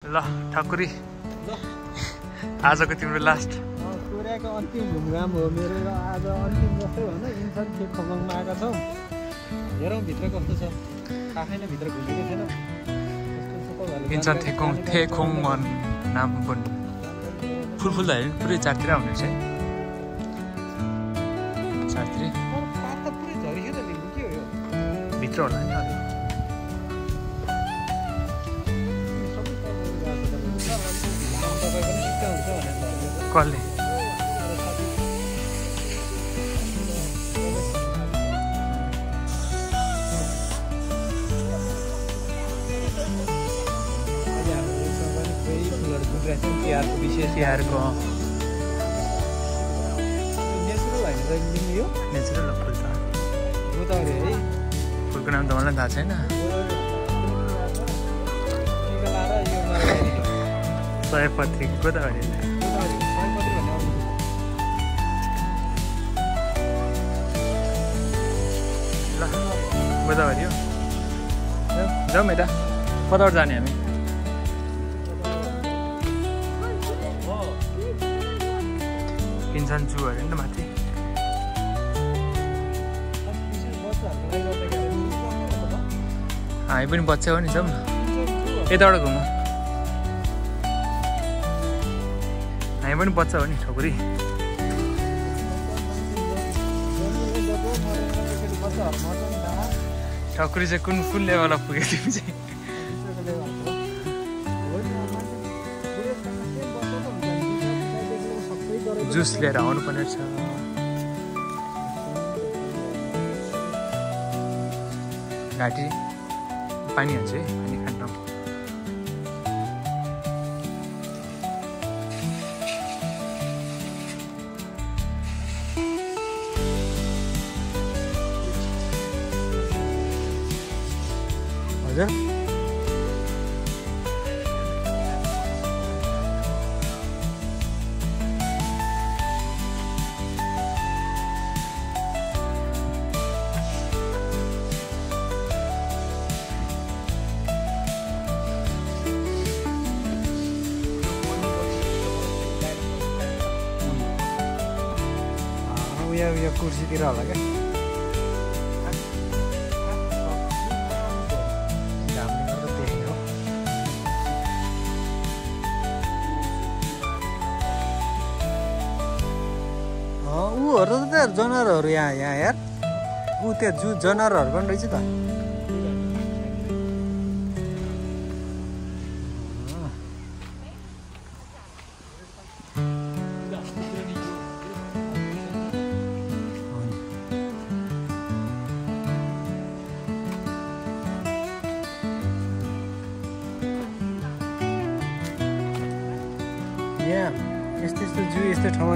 ल ठकुरी आजको तिम्रो लास्ट कोरियाको अन्तिम घुमघाम हो मेरो र आज अन्तिम जस्तै भन इन्सान थेखोङमा आएका छौँ। हेरौँ भित्र कस्तो छ, आफै नै भित्र घुमेको छैन। इन्सान थेखोङ नाम पनि फुल त हेर्नु पुरै चारतिर आउने चाहिँ चारतिर पात त पुरै झरिखेर लिनु के हो यो भित्र होला नि अलिक कसले तिहारको विशेष तिहारको नेचुरल होइन यो नेचुरल फुल त गोदावरी है। फुलको नाम त मलाई थाहा छैन। सयपत्री गोदावरी ल गोदावरी हो जाउँ यता कताबाट जाने हामी इन्सान जू अरे नि त माथि हामी पनि बच्चा हो नि जाउँ न यताबाट घुमौँ हामी पनि बच्चा हो नि ठकुरी ठकुरी चाहिँ कुन लेभलमा पुग्यो तिमी चाहिँ जुस लिएर आउनु पर्ने छ घाँटी पानी हुन्छ है पानी खानु हजुर यो कुर्सीतिर होला क्या घामले गर्दा देखेन हो ऊहरू त जनावरहरू यहाँ यार ऊ त्यो जू जनावरहरू पनि रहेछ त यहाँ यस्तो जू यस्तो ठाउँमा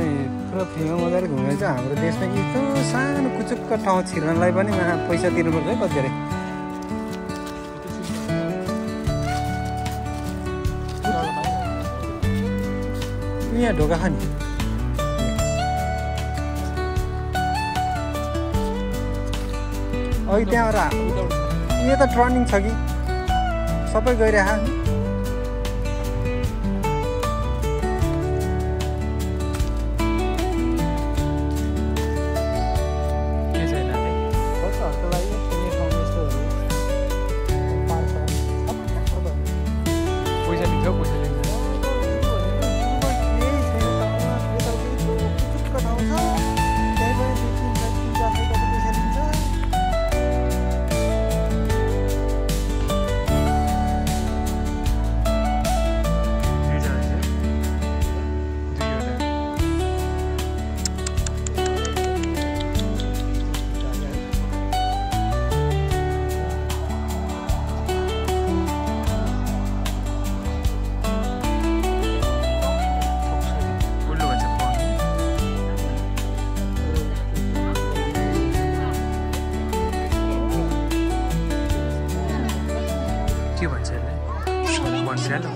पुरा फ्रीमा मजाले घुमेर चाहिँ हाम्रो देशमा यस्तो सानो कुचुक्क ठाउँ छिर्नलाई पनि पैसा तिर्नुपर्छ है कति धेरै। यहाँ ढोका छ नि अघि त्यहाँबाट यो त टर्निङ छ कि सबै गइरह के भन्छ यसलाई भन्स्यालो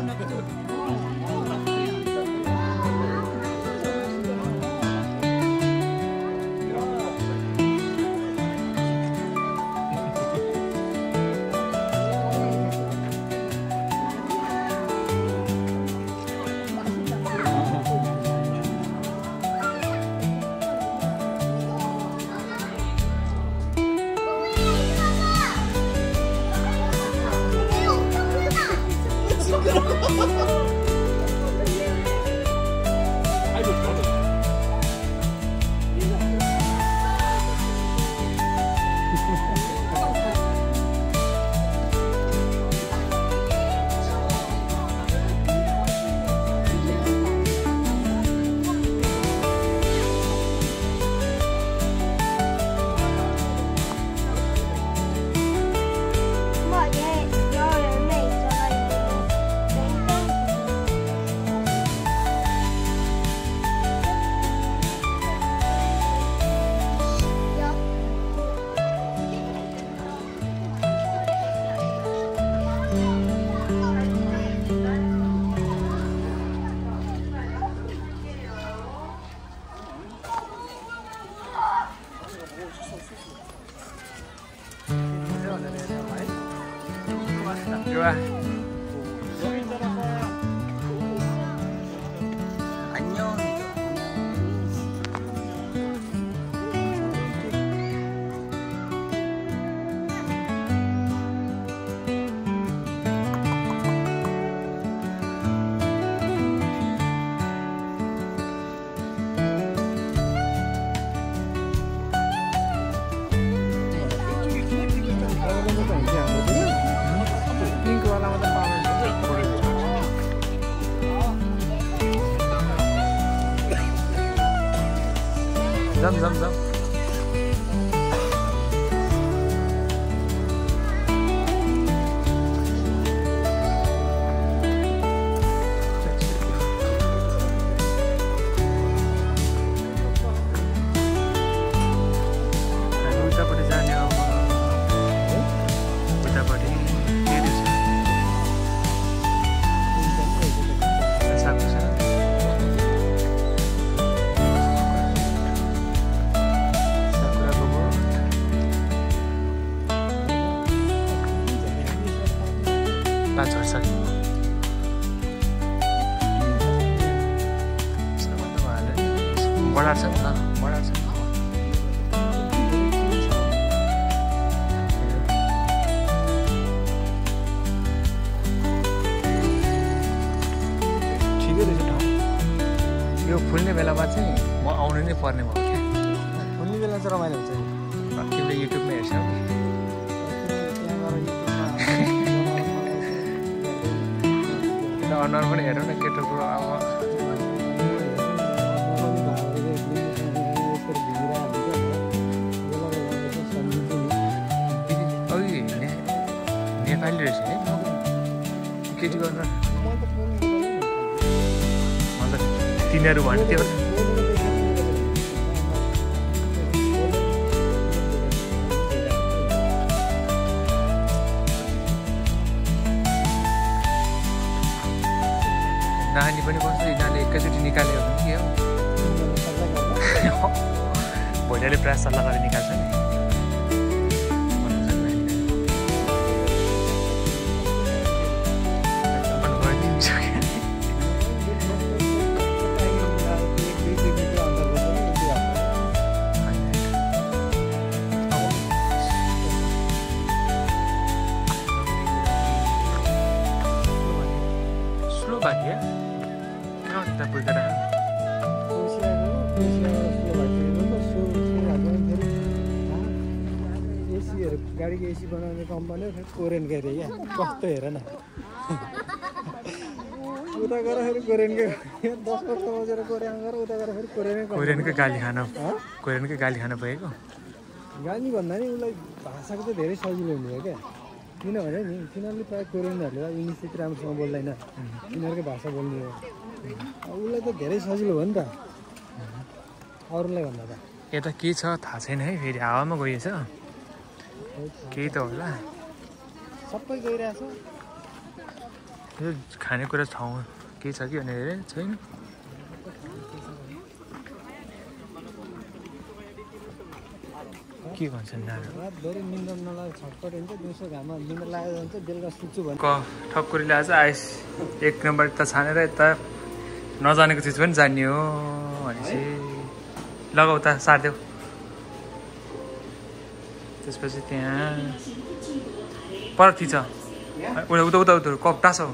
जाम यो फुल्ने बेलामा चाहिँ म आउनु नै पर्ने भयो क्या फुल्ने बेला चाहिँ रमाइलो हुन्छ तिमीले युट्युबमा हेर्छौ अनुहार पनि हेरौँ न केटोको अब नेपाली रहेछ है केटी गर्न मतलब तिनीहरू भन्थ्यो नानी पनि कस्तो यिनीहरूले एकैचोटि निकाल्यो भने के हो भोलिले प्रायः सल्लाह गरेर निकाल्छ नि गाडीको एसी बनाउने कम्पनी कोरियनको अरे क्या कस्तो हेर न उता गएर फेरि कोरियनकै 10 वर्ष बसेर कोरियन गएर उता गएर फेरि कोरियनकै गाली खान भएको गाली भन्दा नि उसलाई भाषाको चाहिँ धेरै सजिलो हुने हो क्या किनभने नि तिनीहरूले प्रायः कोरियनहरूले इङ्ग्लिस त्यति राम्रोसँग बोल्दैन तिनीहरूकै भाषा बोल्ने हो उसलाई त धेरै सजिलो हो नि त अरूलाई भन्दा त यता के छ थाहा छैन है फेरि हावामा गइएछ केही त होला सबै गइरहेछ यो खानेकुरा ठाउँ के छ कि भनेर छैन के भन्छन् धेरै निन्द्रा नलाग्यो छटपट हुन्छ दिउँसो घाममा निन्द्रा लागेर जान्छ बेलुका सुत्छु भने ठक्कुरीले आज आइस 1 नम्बर त छानेर यता नजानेको चिज पनि जान्ने हो भनेपछि लगाउ त सार्देऊ त्यसपछि त्यहाँ पर थिच उता उता उता कप टाँसो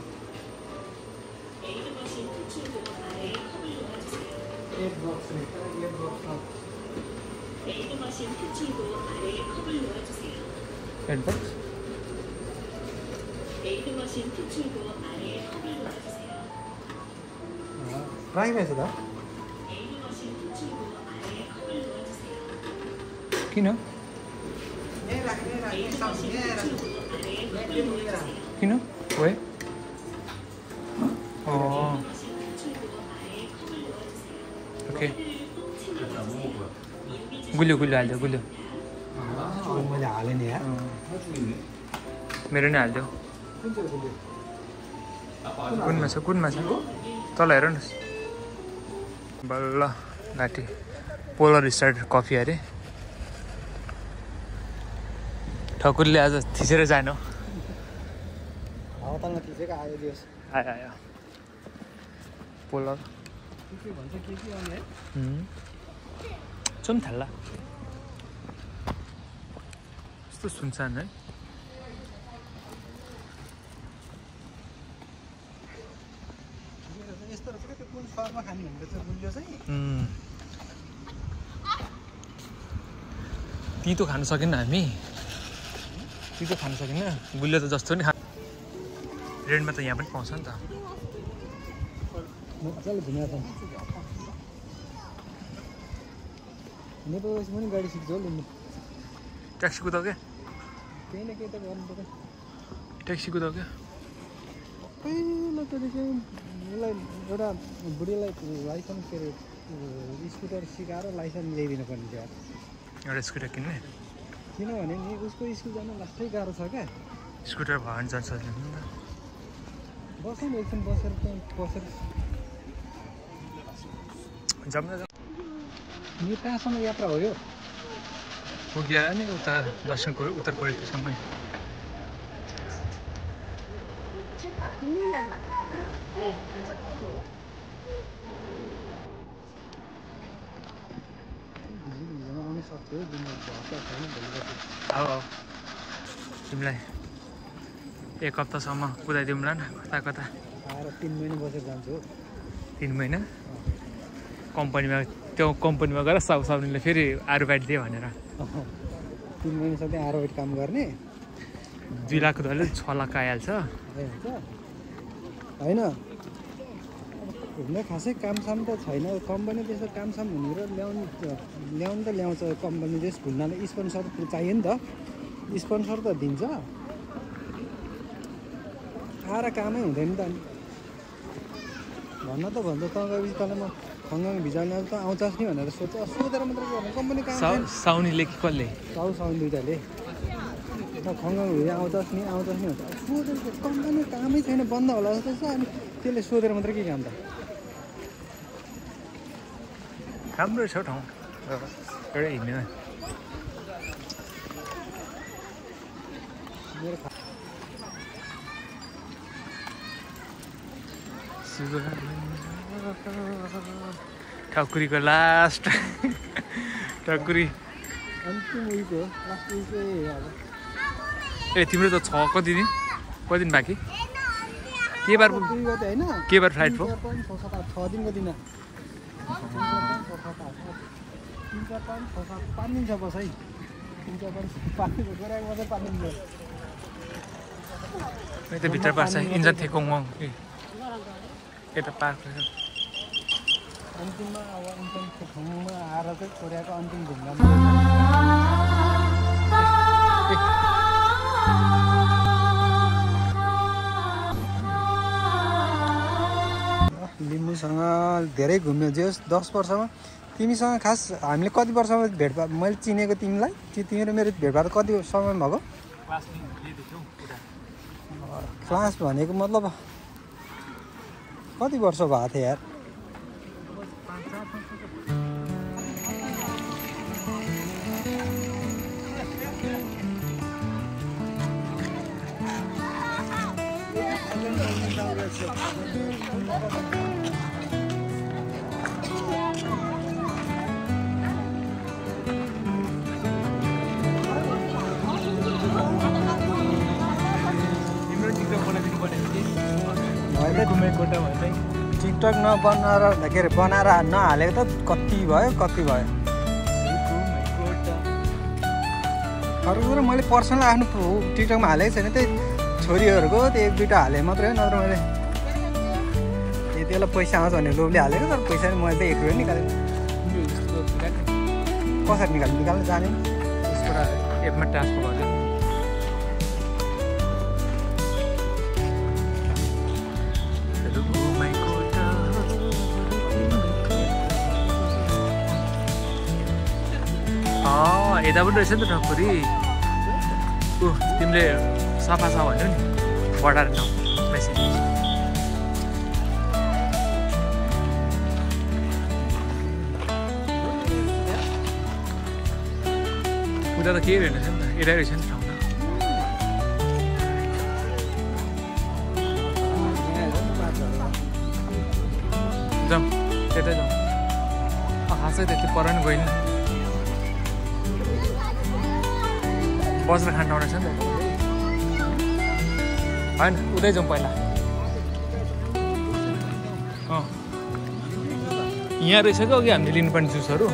किन किन ओए ओके गुलियो हाल्दियो गुलियो मैले हालेँ नि यार मेरो नै हालिदेऊ कुनमा छ तल हेर न बल्ल घाँटी पोलर स्टार कफी अरे ठकुरले आज थिचेर जानु आयो पोलर चुम थाल्ला यस्तो सुनसान है तितो खानु सकेन हामी तितो खानु सकेन गुलियो त जस्तो नि रेन्टमा त यहाँ पनि पाउँछ नि त नेपालपछि पनि गाडी सिक्छ हो लिनु ट्याक्सी कुदाउ क्या केही न केही त गर्नु पर्छ ट्याक्सी कुदाउ क्या पहिला त उसलाई एउटा बुढीलाई लाइसेन्स के अरे स्कुटर सिकाएर लाइसेन्स ल्याइदिनु पर्ने थियो एउटा स्कुटर किन्ने किनभने नि उसको स्कुल जान लास्टै गाह्रो छ क्या स्कुटर भयो भने जान्छ बस्नु एकछिन बसेर जाऊँ न यो कहाँसम्म यात्रा हो यो पुग्यो नि उता दक्षिण उत्तर कोरियासम्मै अब तिमीलाई एक हप्तासम्म कुदाइदिउँला न कता कता आएर 3 महिना बसेर जान्छु 3 महिना कम्पनीमा त्यो कम्पनीमा गएर साउनीले फेरि आरुबाइट दियो भनेर 3 महिनासम्म आरुबाइट काम गर्ने 2 लाख धरले 6 लाख आइहाल्छ होइन घुम्ने खासै कामसाम त छैन कम्पनी त्यस्तो कामसाम हुने र ल्याउनु त ल्याउँछ कम्पनी त्यस घुम्नाले स्पोन्सर चाहियो नि त स्पोन्सर त दिन्छ आएर कामै हुँदैन त भन्न त भन्छ त गएपछि तँलाई म खङ्गाङ भिजा ल्याउँछ त आउँछस् नि भनेर सोधेर मात्रै गर्ने कम्पनी काम साउनीले कि कसले साउनी दुइटाले म खङ्गाङ भिजा आउँछस् नि भन्छ सोधेर कम्पनी कामै छैन बन्द होला जस्तो छ अनि त्यसले सोधेर मात्रै के काम त राम्रो छ ठाउँ एउटा हिँड्ने ठकुरीको लास्ट ठकुरी अन्तिम उयो लास्ट उयो अब ए तिम्रो त कति दिन बाँकी के बार होइन के बार फ्लाइट पो 6 दिनको दिन 5 दिन छ बस है 5 दिन गराएको मात्रै 5 दिन त भित्र पार्छ इन्जन थेकौँ यता पार्क अन्तिममा अब इन्जन थेकौँमा आएर चाहिँ कोरियाको अन्तिम घुम्न लिम्बूसँग धेरै घुम्यो जे 10 वर्षमा तिमीसँग खास हामीले कति वर्षमा भेटभाट मैले चिनेको तिमीलाई तिमी र मेरो भेटभाट कति समय भएको क्लास भनेको मतलब कति वर्ष भएको थियो यार टिकटक नबनाएर के अरे बनाएर नहालेको त कति भयो अरू कुरो मैले पर्सनल आफ्नो टिकटकमा हालेको छैन त्यही छोरीहरूको त्यो 1-2टा हाले मात्रै हो नत्र मैले यति बेला पैसा आउँछ भन्ने लोभले हालेको तर पैसा मैले त 1 रुपियाँ निकालेँ कसरी निकाल्नु जाने त्यसबाट एपमा ट्रान्सफर गर्छ यता पनि रहेछ नि त ठकुरी तिमीले सफा छ भन्यो नि बढाएर न बेसी उता त केही रहेन नि त यतै रहेछ नि ठाउँ त जाउँ त्यतै जाउँ खासै त्यति पर नि गएन बसेर खान ठाउँ रहेछ नि त होइन उतै जाउँ पहिला यहाँ रहेछ कि अघि हामीले लिनुपर्ने जुसहरू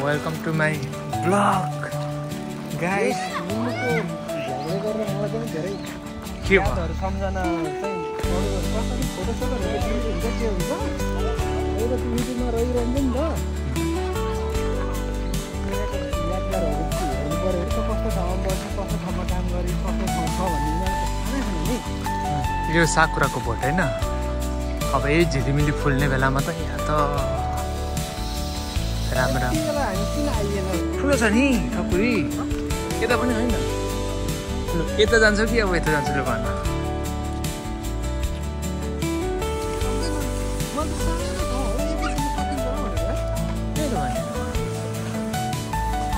welcome to my vlog guys लिनुको झगडा गरेर मलाई पनि धेरै के भयो यादहरू सम्झना चाहिँ कसरी फोटोसोटोहरू लिनु हुन्छ के हुन्छ अहिले त युट्युबमा रहिरहन्छ नि त यादगारहरू हेर्नु पऱ्यो भने कस्तो ठाउँमा बस्यो कस्तो ठाउँमा काम गरेँ कस्तो ठाउँ छ भन्ने थाहा छैन नि यो साकुराको भोट होइन अब यही झिलिमिली फुल्ने बेलामा त यहाँ त राम्रो राम्रो हामी किन आइएन ठुलो छ नि ठकुरी यता पनि होइन यता जान्छ कि अब यता जान्छ भन्न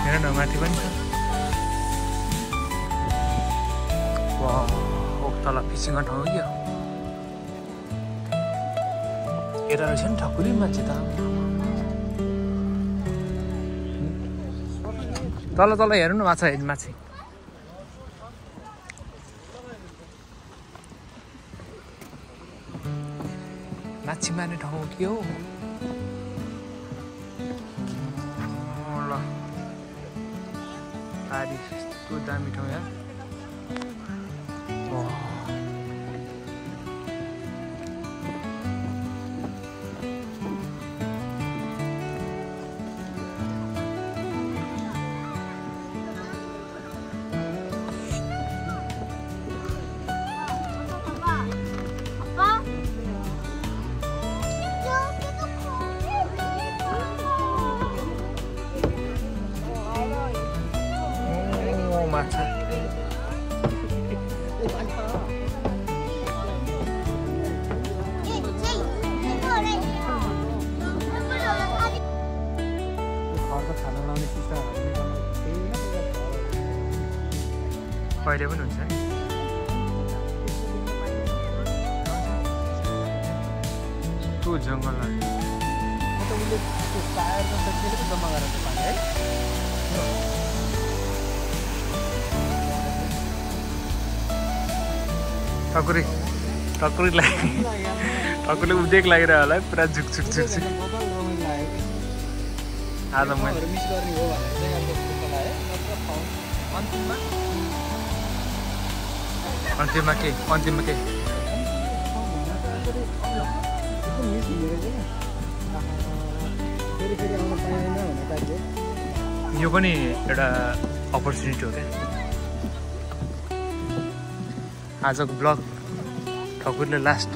हेर न माथि पनि छ तल फिसिङको ठाउँ क्या यता रहेछ नि ठकुरी मान्छे त तल तल हेर्नु न माछा माछी माछी मार्ने ठाउँ के हो ल आदि यस्तो दामी ठाउँ यहाँ माछा कहिले पनि हुन्छ नि त्यो जङ्गल जम्मा गरेर है ठकुरीले उदेक लागिरह्यो होला है पुरा झुकझुक झुकझुक आज मैले मिस गर्ने हो भने चाहिँ अन्तिममा के यो पनि एउटा अपर्च्युनिटी हो क्या आजको ब्लग ठकुरले लास्ट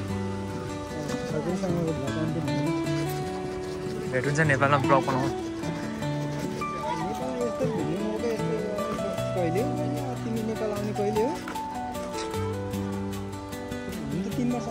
भेट हुन्छ नेपालमा ब्लग बनाउनु कहिले तिमी नेपाल आउने कहिले हो 3 वर्ष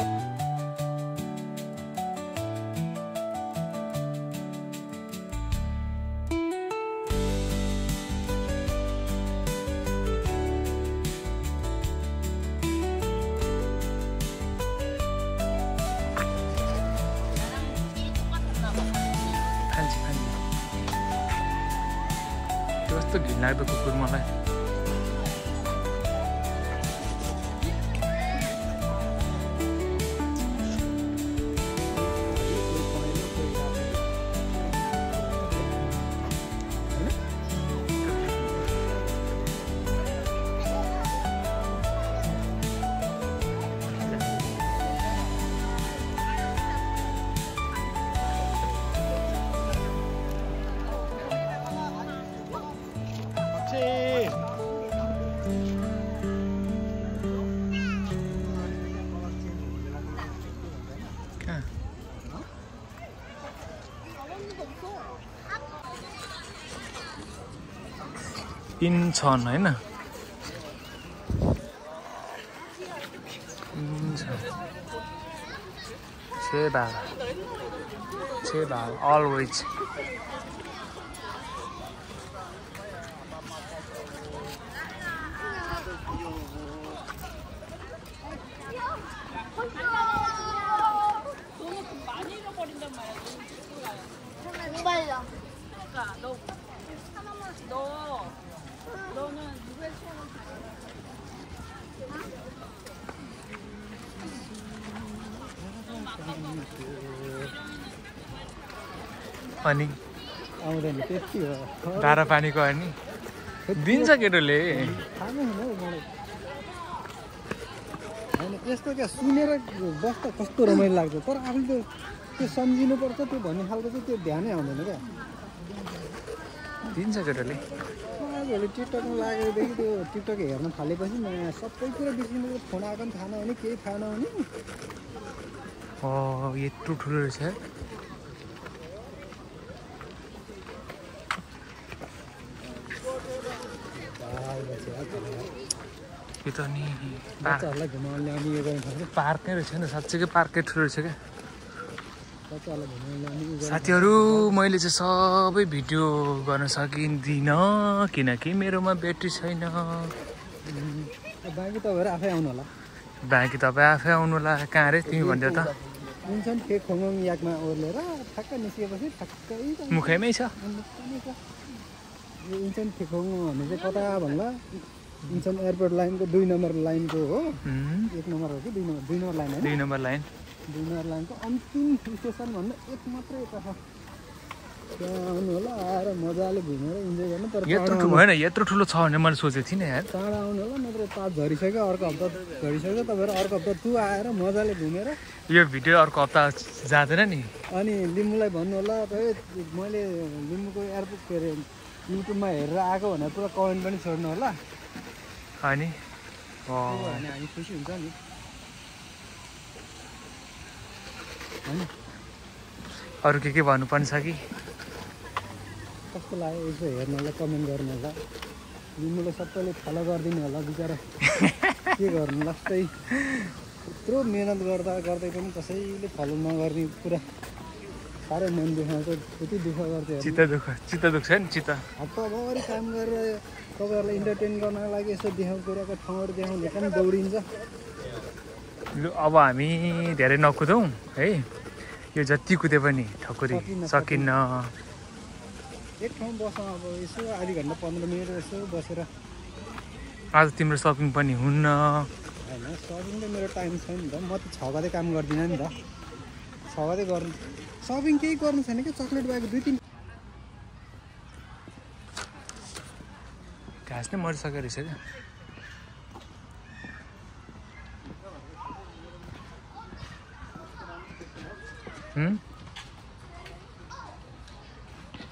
कस्तो घिनलाग्दो कुकुर मलाई छन् हैन Cheval always अनि आउँदैन त्यति हो धारा पानीको अनि दिन्छ केटोले थाहा नै छैन हौ मलाई होइन यस्तो क्या सुनेर बस्दा कस्तो रमाइलो लाग्छ तर आफूले त्यो सम्झिनुपर्छ त्यो भन्ने खालको चाहिँ त्यो ध्यानै आउँदैन क्या दिन्छ केटोले आजभोलि टिकटकमा लागेकोदेखि त्यो टिकटक हेर्न थालेपछि नयाँ सबै कुरा बिर्सिनु फोन आएको पनि थाहा नहुने केही थाहा नहुने यत्रो ठुलो रहेछ यो त नि बच्चाहरूलाई घुमाउनु ल्याउने यो गर्ने खालको पार्कै रहेछ नि साँच्चीकै पार्कै ठुलो रहेछ क्या बच्चाहरूलाई घुमाउनु ल्याउने साथीहरू मैले चाहिँ सबै भिडियो गर्न सकिँदिनँ किनकि मेरोमा ब्याट्री छैन बाँकी तपाईँहरू आफै आउनु होला बाँकी तपाईँ आफै आउनु होला कहाँ रे तिमी भन्थ्यौ त इन्सान फेक खोङङ याकमा ओर्लेर ठक्क निस्किएपछि ठक्कै मुखैमै छ यो इन्सान फेक खोङ भन्ने चाहिँ कता भन्ला इन्सान एयरपोर्ट लाइनको 2 नम्बर लाइनको हो 1 नम्बर हो कि 2 नम्बर लाइन होइन 2 नम्बर लाइन 2 नम्बर लाइनको अन्तिम स्टेसन भन्दा एक मात्रै यता छ त्यहाँ आउनु होला आएर मजाले घुमेर इन्जोय गर्नु तर यत्रो ठुलो होइन यत्रो ठुलो छ भने मैले सोचेको थिइनँ यार टाढा आउनु होला नत्र ताप झरिसक्यो अर्को हप्ता झरिसक्यो तपाईँहरू अर्को हप्ता तु आएर मजाले घुमेर यो भिडियो अर्को हप्ता जाँदैन नि अनि लिम्बूलाई भन्नु होला मैले लिम्बूको एयरपोर्ट के अरे युट्युबमा हेरेर आएको भनेर पुरा कमेन्ट पनि छोड्नु होला अनि हामी खुसी हुन्छ नि होइन अरू के भन्नुपर्ने छ कि कस्तो लाग्यो यसो हेर्नुलाई कमेन्ट गर्नु होला लिम्बूलाई सबैले फलो गरिदिनु होला बिचरा के गर्नु लास्टै यत्रो मिहिनेत गर्दा गर्दै पनि कसैले फलो नगर्ने पुरा साह्रै मन दुखाउँछ त्यति दुःख गर्छ चित्त दुख्छ नि चित्त हप्ताभरि काम गरेर तपाईँहरूलाई इन्टरटेन गर्नको लागि यसो देखाउँ कुराको ठाउँहरू देखाउने पनि दौडिन्छ अब हामी धेरै नकुदौँ है यो जति कुदे पनि ठकुरी सकिन्न एक ठाउँ बसौँ अब यसो आधी घन्टा 15 मिनट यसो बसेर आज तिम्रो सपिङ पनि हुन्न होइन सपिङ त मेरो टाइम छैन नि त म त 6 गते काम गर्दिनँ नि त 6 गते गर्नु सपिङ केही गर्नु छैन क्या चक्लेट बाहेक 2-3 घाँस नै मरिसक्यो रहेछ क्या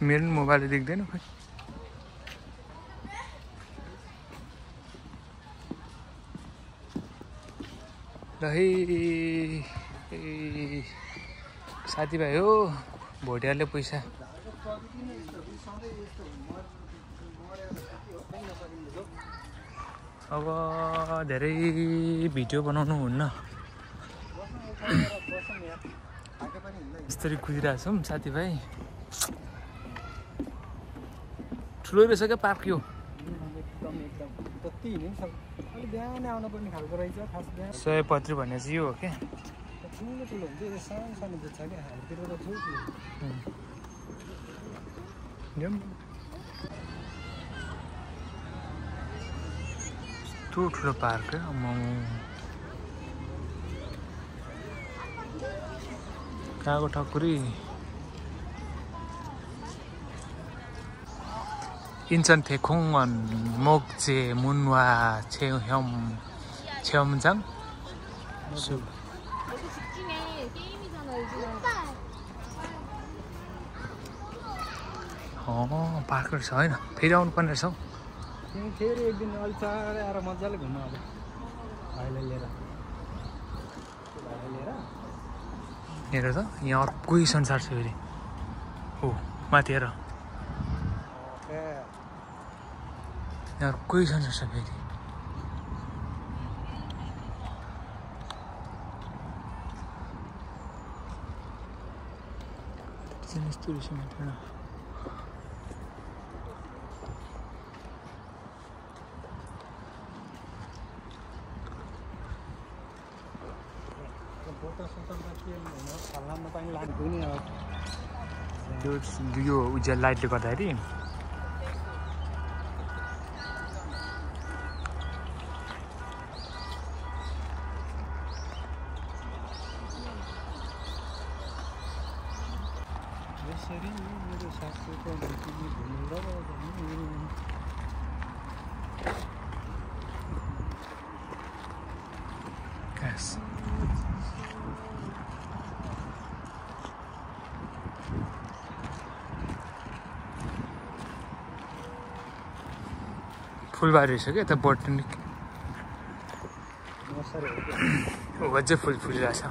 मेरो पनि मोबाइल देख्दैन खोइ ल है साथीभाइ हो भोटियारले पैसा अब धेरै भिडियो बनाउनु हुन्न यसरी कुदिरहेको छौँ साथीभाइ ठुलो रहेछ क्या पार्क यो एकदम कति हिँड्नु सक्छ अलिक बिहान आउनुपर्ने खालको रहेछ खास बिहान 135 भन्ने चाहिँ यो हो क्या ठुलो ठुलो हुन्छ यो सानो सानो चाहिँ छ क्या हालतिर त ठुलो यस्तो ठुलो पार्क कहाँको ठकुरी इन्चन फेखुङन मोक्चे मुनवा छेम्जाङ पार्क रहेछ होइन फेरि आउनु पर्ने रहेछ हौ फेरि एक दिन अलि चाँडै आएर मजाले घुम्नु अब भाइलाई लिएर हेर त यहाँ अर्कै संसार छ फेरि हो माथि हेर यहाँ अर्कै संसार छ फेरि यस्तो रहेछ मात्र यो उज्यालो लाइटले गर्दाखेरि यसरी मेरो सासूको घुमेर Yes. फुलबारी रहेछ क्या यता बोटनिक अझै फुल फुलिरहेछ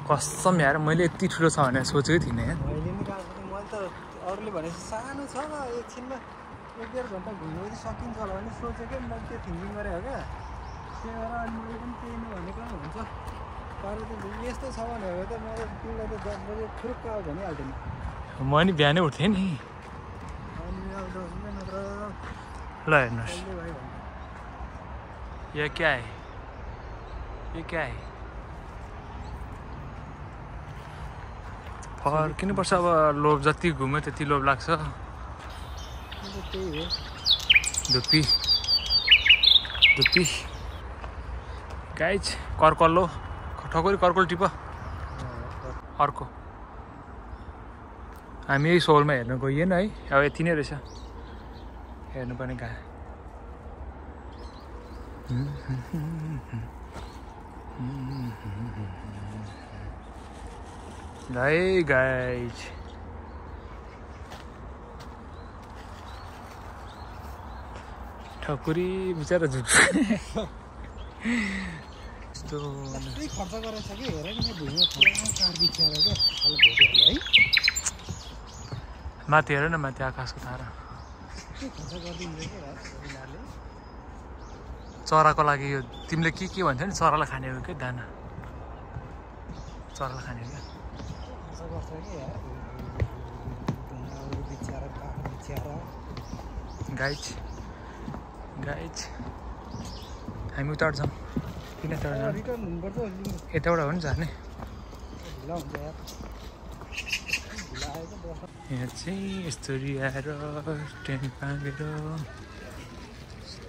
कसम यार मैले यति ठुलो छ भनेर सोचेकै थिइनँ यार मैले त अरूले भनेपछि सानो छ एकछिनमा 1-1.5 घन्टा घुम्नु सकिन्छ होला भने सोचेकै मैले त्यो थिङ्किङ गरेँ हो क्या त्यही भएर अनि मैले पनि त्यही नै भनेको हुन्छ तर त्यो यस्तो छ भने हो त मैले तिमीलाई त 10 बजे फुरुक्क आऊ भनिहाल्थेँ म नि बिहानै उठेँ नि ल हेर्नुहोस् यो क्या है यो क्या है फर्किनुपर्छ अब लोभ जति घुम्यो त्यति लोभ लाग्छ धुप्पी धुप्पी गाइज कर्कल्लो ठकुरी कर्कल टिप अर्को हामी यही सोलमा हेर्न गइएन है अब यति नै रहेछ हेर्नुपर्ने कहाँ है गाइज ठकुरी बिचरा झुक्छ यस्तो खर्च गरेछ कि हेर नि भुइँमा कार बिछाएर क्या भोटेहरूले है माथि हेर न माथि आकाशको तारा चराको लागि यो तिमीले के भन्छौ नि चरालाई खाने हो क्या दाना चरालाई खाने हो क्या गाइज गाइज हामी उता जाउँ किन यताबाट हो नि झर्ने यहाँ चाहिँ यस्तो रियाएर टेन्ट पाकेर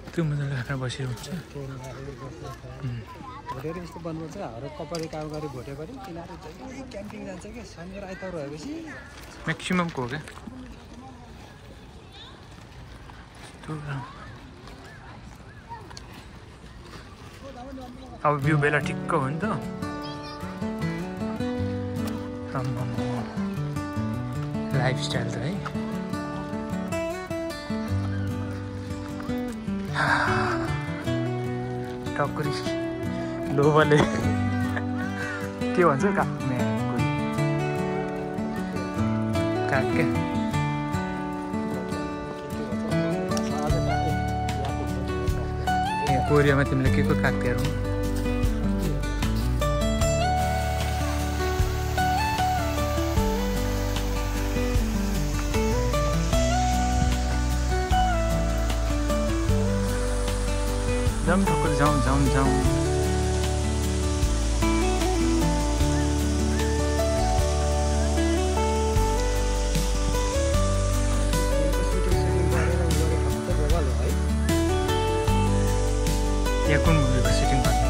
यस्तो मजाले खाना बसेर हुन्छ भोटेर यस्तो बन्नुपर्छ हाम्रो कपाडी काम गरी भोटे गरी तिनीहरू जहिले क्याम्पिङ जान्छ कि शनिबार आइतबार भएपछि म्याक्सिममको हो क्या अब भ्यू बेला ठिक्क हो नि त लाइफ स्टाइल त है टक्करी लोभले के भन्छ काक्ने काके कोरियामा तिमीले के को काक्थ्यौ जाऊँ ठक्कर जाऊँ यहाँ कुन मुभीको सुटिङ गर्ने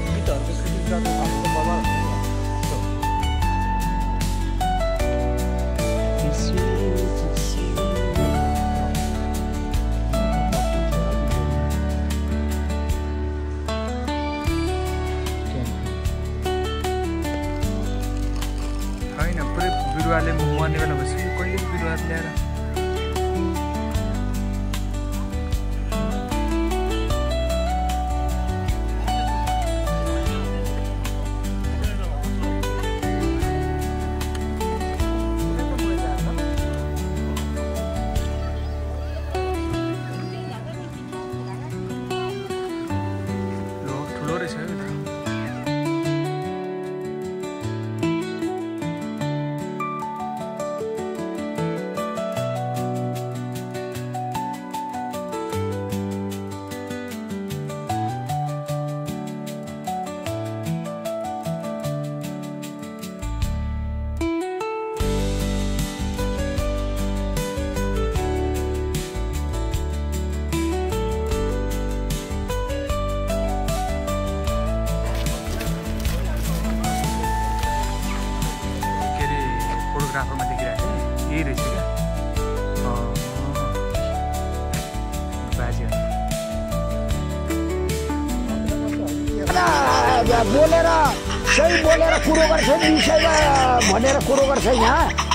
गीतहरूको सुटिङ गर्नु बबाल होइन पुरै बिरुवाले मर्ने बेला भएपछि कहिले बिरुवा ल्याएर ठुलो रहेछ है फोटोग्राफरमा देखिरहेको थिएँ यही रहेछ क्या बाजेहरू बोलेर सही बोलेर कुरो गर्छ विषयमा भनेर कुरो गर्छ यहाँ